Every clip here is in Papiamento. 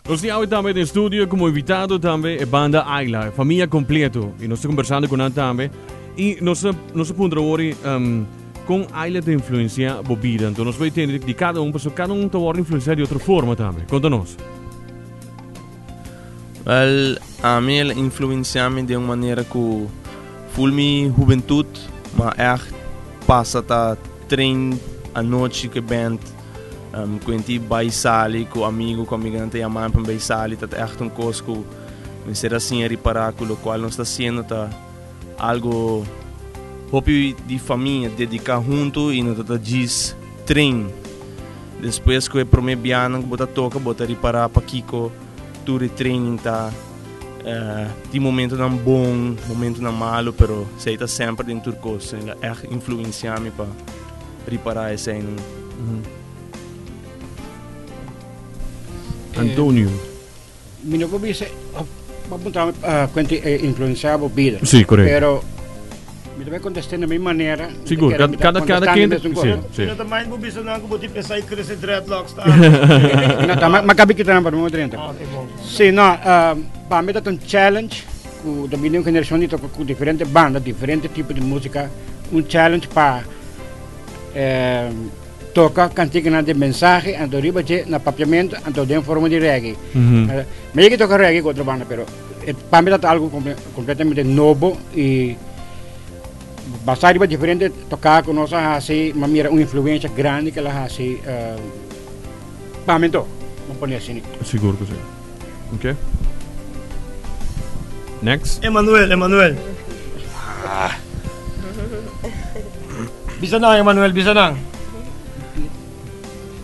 Nos tin awe tambe den studio como invitado tambe e banda Ayla, e famia completo. Y nos ta conversando con nan tambe. Y nos ta, nos ta puntra awor um, con Ayla ta influencia bo bida. Entonces nos bay tende di cada un, pasobra cada un ta worde influencia di otro forma tambe. Conta nos. Wel, ami el a influencia mi den un manera cu full mi hubentud, ma echt pasa ta train anochi cu e band, cu enti bay sali cu amigo cu amiganan ta yama mi pa mi bay sali, ta echt un cos cu mester a siña ripara cu locual nos ta haciendo ta algo hopi di famia dedica hunto y no ta ta djis train. Despues cu e prome bianan cu bo ta toca bo ta ripara pakico tur e training ta. Tin momentonan bon, momentonan malo, pero esey ta semper den tur cos. El a echt influencia mi pa ripara eseynan. Antonio. Mi no por bisa, bo a puntra mi kuent e influencia bo bida. Sí, correcto. Pero mi ta bay contesta na mi manera. Sigur, Mi ta cada, cada contesta kende, mesun sí, cosa. sí. No ta mind bo bisa nan ku bo tin pensa i krese dreadlocks tambe. No, ta ma kabi kita nan pa mi drenta. Ah, oké, bon. Sí, no, pa mi ta un challenge ku ta bini un generashon di toka ku diferente banda, diferente tipo di músika, un challenge pa toka kantikanan di mensahe anto riba dje na papiamentu anto den forma di reggae. Mi yega toka reggae ku otro banda pero pa mi ta algu kompletamente nobo i Basá riba diferente toká ku nos a hasi, mi a mira un influensha grandi ku el a hasi pa mi anto, mi a pone asina. Sigur ku si. Ok. Next. Emanuel, Emanuel. Bisa nan, Emanuel, bisa nan.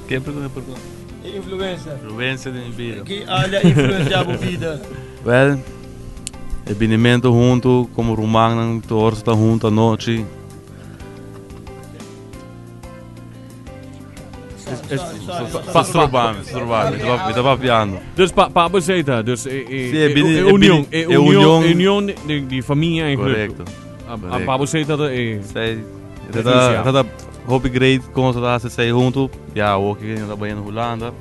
Ke pregunta, perdon? E influensia. Influensia den mi bida. Ki alia influensia bo bida? Wel, E binimento huntu komo rumannan tur ora ta huntu anochi. Stroba mi, stroba mi, mi ta papiando. Dus pa pa bo esei ta, dus e e Sí, e bini- e e union, bini- e e union, union- e union di di famia eigenlijk. Korekto. A, a Korekto. pa bo esei ta e Sei, e ta ta ta hopi great kon nos ta hasi esei huntu. Ya awor ke nos ta bai na Hulanda.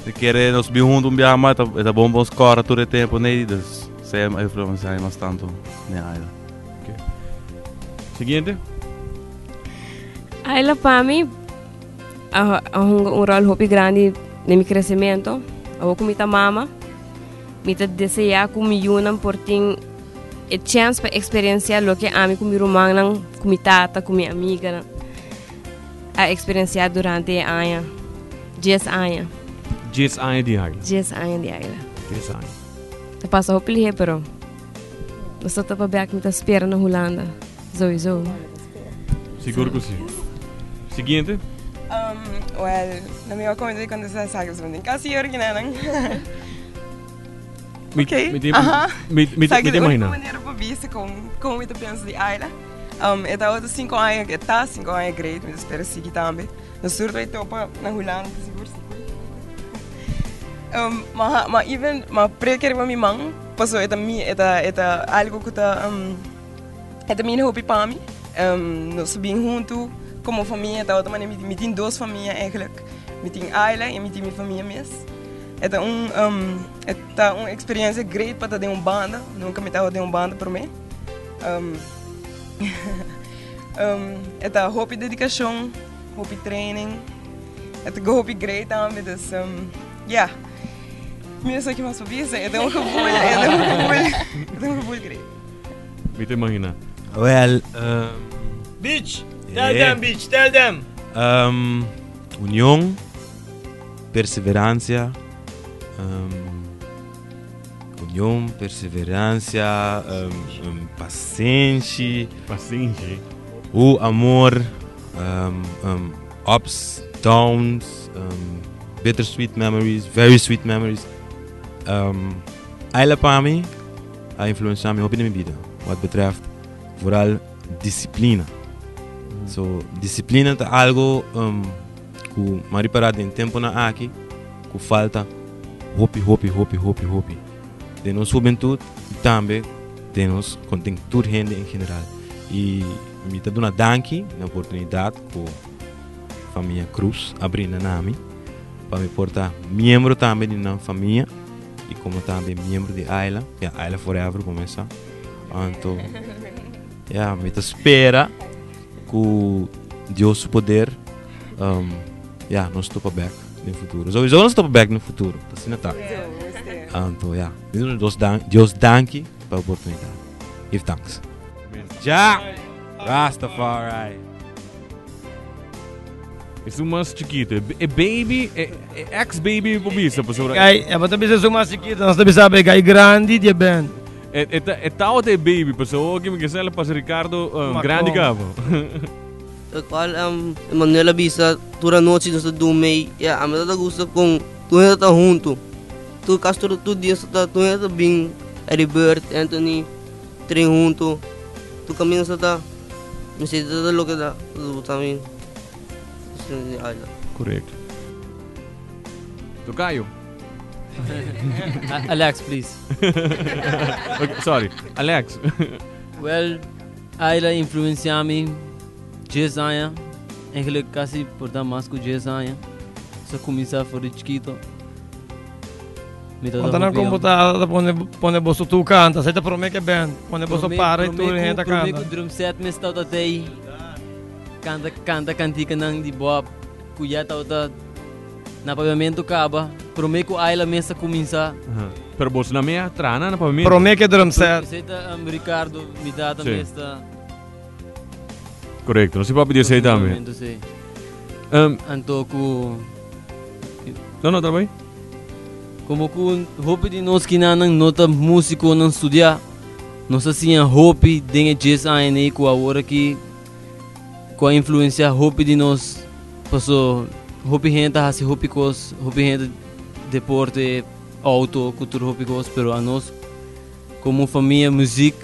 Si kere nos bin huntu un biaha mas, e ta bon pa nos kòrda tur e tempu nei, dus esei a influensiá mi mas tantu den Ayla. Ok. Siguiente. Ayla pa mi a a hunga un ròl hopi grandi den mi kresementu. Awor ku mi ta mama, mi ta deseá ku mi yunan por tin e chèns pa eksperensiá loke ami ku mi rumannan, ku mi tata, ku mi amiganan a eksperensiá durante e aña. Dies aña. Dies aña di Águila. Dies aña di Águila. Dies aña. Ta pasa hopi lihe, pero nos ta topa bek, mi ta spera na Hulanda. Sowieso. Sigur ku si. Siguiente. Um, well, no mi a comenta di contesta esaki, pasobra mi tin casi yora kinanan. Mi, Ok, mi tin, aha. mi, mi, Sa mi ki te de única imagina. manera pa bisa con, con mi ta pensa di Ayla. Um, e ta otro cinco aña, e ta cinco aña great, mi ta spera sigui tambe. Nos tur ta topa na Hulanda, sigur sigur. Um, ma, ma even, ma prek riba mi man, paso e ta mi, e ta, e ta algo ku ta, um, e ta mini hopi pa mi. Um, nos bin huntu como famia, ta otro manera, mi, mi tin dos famia eigenlijk. Mi tin Ayla y mi tin mi famia mes. E ta un, um, e ta un experiencia great pa ta den un banda. Nunca mi tabata den un banda prome. Um, Um, e ta hopi dedicacion, hopi training. E ta hopi great tambe, dus um, ja. Mi no sa ki mas pa bisa, e ta un gevoel, e ta un gevoel, e ta un gevoel great. Mi ta imagina. Wel, um, Beach, tell Eh. them, beach, tell them. um, union, perseverancia, um, Union, perseverancia, um, pasenshi. Pasenshi. O amor, um, um, ups, downs, um, bittersweet memories, very sweet memories. Um, Ayla pa mi a influencia mi hopi den mi bida, wat betreft vooral disciplina. So, disciplina ta algo um, ku m'a ripara den temponan aki ku falta hopi hopi hopi hopi hopi den nos hubentud y tambe den nos con den tur hende en general y mi ta duna danki na oportunidad cu famia Cruz a brinda na mi. Pa mi por ta miembro tambe di nan famia y como tambe miembro di Ayla. Ya, Ayla Forever como esa. Anto, ya, mi ta spera cu Dios su poder, um, ya, nos topa back den futuro. Sowieso nos topa back den futuro. Asina ta. Anto, ya. Dios, dan Dios danki pa oportunidad. Give thanks. Ja! Rastafari. Esun mas chiquito. E baby, e ex baby por bisa pasobra. Gai, e bota bisa esun mas chiquito, nos ta bisa be gai grandi di e band. E e ta e tawata e baby pasobra oki mi kesela pasa Ricardo um, grandi cabo. Lo cual um, Emanuel a bisa tur anochi nos ta dumi ya a mi ta gusta con tur hende ta hunto. Tur casi tur tur dia ta tur hende ta bin Eddie Bird, Anthony, train hunto. Tur caminda nos ta Mi si ta loke ta gusta mi. Correcto. Tocayo. Alex, please. okay, sorry, Alex. well, Ayla influencia mi 10 años. Eigenlijk casi por dar más que 10 años. So comienza for de chiquito. Conta nan como ta ta pone pone boso tu canta. Sei ta prome que band. Pone boso para y tu gente canta. Prome ku drum set mes tawata tei. Canta canta cantica nan di Bob. Ku ya tawata na papiamento caba. Prome ku Ayla mes a cuminsa. Pero boso na mea traha na papiamento. Prome ke drum set. Sei ta um, Ricardo mi tata mes ta. Correcto. No si papi di sei tambe. Um, Anto ku No, no, trabai. Como ku hopi di nos kinanan no ta músikonan studiá, nos a siña hopi den e djes aña ei ku awor aki ku a influensiá hopi di nos paso hopi hende ta hasi hopi kos, hopi hende deporte, outo ku tur hopi kos, pero anos komo famia muzik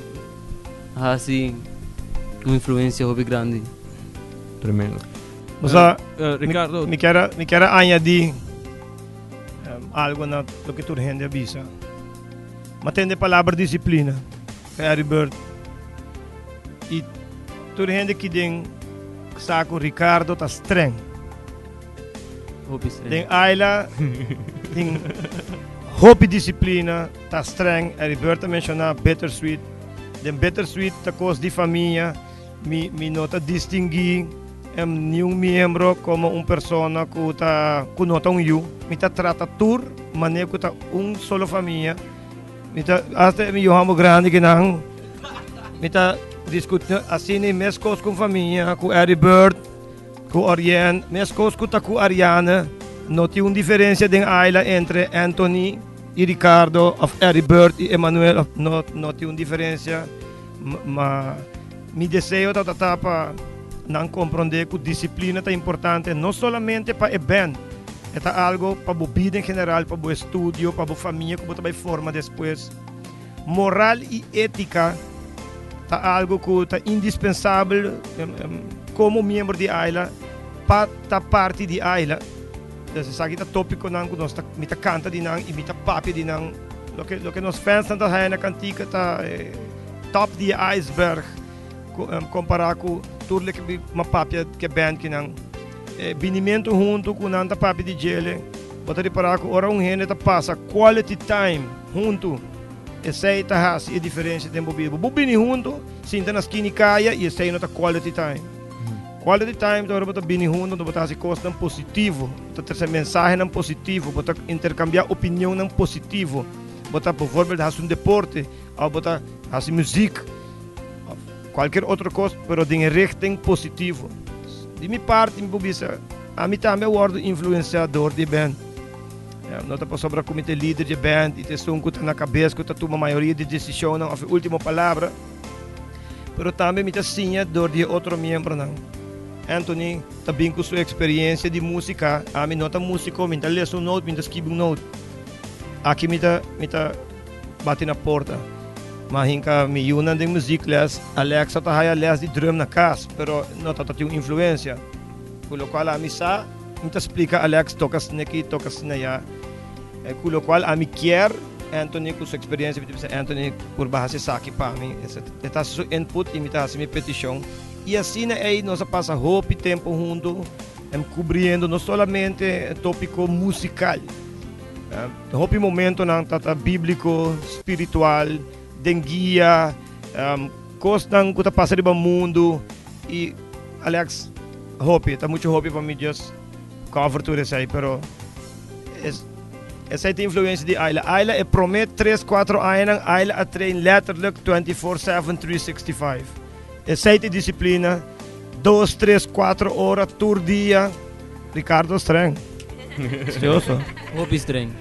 a hasi un influensia hopi grandi. Tremendo. Bosa, Ricardo, mi kier mi kier añadi algo na loke tur hende a bisa. Ma tende palabra disiplina, Harry Bird. I tur hende ki den sa ku Ricardo ta streng. Hopi streng. Den Ayla tin hopi disiplina, ta streng. Harry Bird ta menshoná Bittersweet. Den Bittersweet ta kos di famia. Mi mi no ta distinguí niun miembro komo un persona ku ta ku no ta un yu. Mi ta trata tur manera ku ta un solo famia. Mi ta hasta e mi yu hòmber grandi kinan mi ta diskutí asina i meskos ku un famia ku Eddie Bird, ku Orienne, meskos ku ta ku Ariane. No tin un diferensia den Ayla entre Anthony i Ricardo òf Eddie Bird i Emmanuel òf no no tin un diferensia. Ma mi deseo tabata ta pa nan komprondé ku disiplina ta importante no solamente pa e band, e ta algo pa bo bida en general, pa bo estudio, pa bo famia ku bo ta bai forma despues. Moral i étika ta algo ku ta indispensabel komo miembro di Ayla pa ta parti di Ayla. Entonces esaki ta tópikonan ku nos ta mi ta kanta di nan i mi ta papia di nan. Loke loke nos fansnan ta haya na kantika ta e top di e iceberg kompará ku tur loke mi a papia ku e band kinan. E binimentu huntu ku nan ta papia di djele, bo ta ripará ku ora un hende ta pasa quality time huntu, esei ta hasi e diferensia den bo bida. Bo bini huntu, sinta na skina i kaya i esei no ta quality time. Quality time ta ora bo ta bini huntu anto bo ta hasi kosnan positivo, bo ta trese mensahenan positivo, bo ta interkambiá opinionnan positivo, bo ta bijvoorbeeld hasi un deporte òf bo ta hasi muzik òf kualker otro kos pero den e richting positivo. Di mi parti mi por bisa ami tambe a wòrdu influensiá dor di e band. No ta pasobra ku mi ta e lider di e band i ta esun ku ta na kabes ku ta tuma mayoria di desishonnan òf e último palabra. Pero tambe mi ta siña dor di e otro miembronan. Anthony ta bin ku su eksperiencia di músika. Ami no ta músiko, mi ta lesa un note, mi ta skibi un note. Aki mi ta mi ta bati na porta. Ma hinka mi yunan den muziekles, Alexa ta haya les di drum na kas, pero no ta tin un influencia. Ku lokual ami sa, mi ta splika Alex toka asina aki, toka asina aya. Ku lokual ami kier. Anthony ku su eksperensia mi ta bisa Anthony purba hasi esaki pa mi. E ta hasi su input i mi ta hasi mi petishon. I asina ei nos a pasa hopi tempu huntu. Em cubriendo no solamente topico musical. Hopi momentonan ta ta biblico, spiritual, den guia, cosnan cu ta pasa riba mundo y Alex hopi, ta mucho hopi pa mi just cover tur esey pero es esey ta influencia di Ayla. Ayla e prome tres cuatro añanan Ayla a train letterlijk 24/7 365. Esey ta disciplina dos tres cuatro ora tur dia Ricardo streng. Estioso. Hopi streng.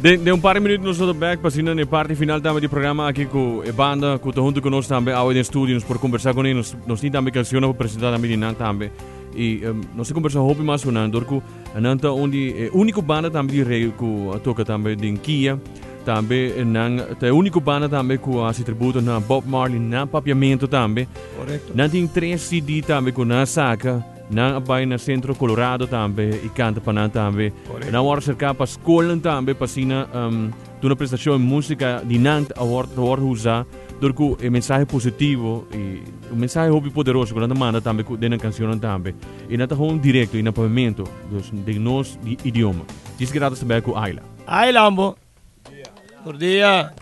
Den, den un par di minuut nos lo ta back pa asina na e parti final tambe di programa aki cu e banda cu ta hunto cu nos tambe awe den studio. Nos por conversa cu nan. Nos, nos tin tambe cancionnan pa presenta tambe di nan tambe. Y um, nos ta conversa hopi mas cu nan door cu nan ta un di e unico banda tambe di reggae cu a toca tambe den Kia. Tambe nan ta e unico banda tambe cu a haci tributo na Bob Marley na Papiamento tambe. Correcto. Nan tin tres CD tambe cu nan a saca. Nan a bai na Centro Colorado tambe y canta pa nan tambe. Correcto. Nan word acerca pa scolnan tambe pa asina um, duna prestacion en musica di nan a word, ta word usa door cu e mensahe positivo y un mensahe hopi poderoso cu nan ta manda tambe cu den nan cancionnan tambe. Y nan ta gewoon directo y na pavimento, dus den nos di idioma. Djis gratis ta bai cu Ayla. Ayla ambo. Tur dia.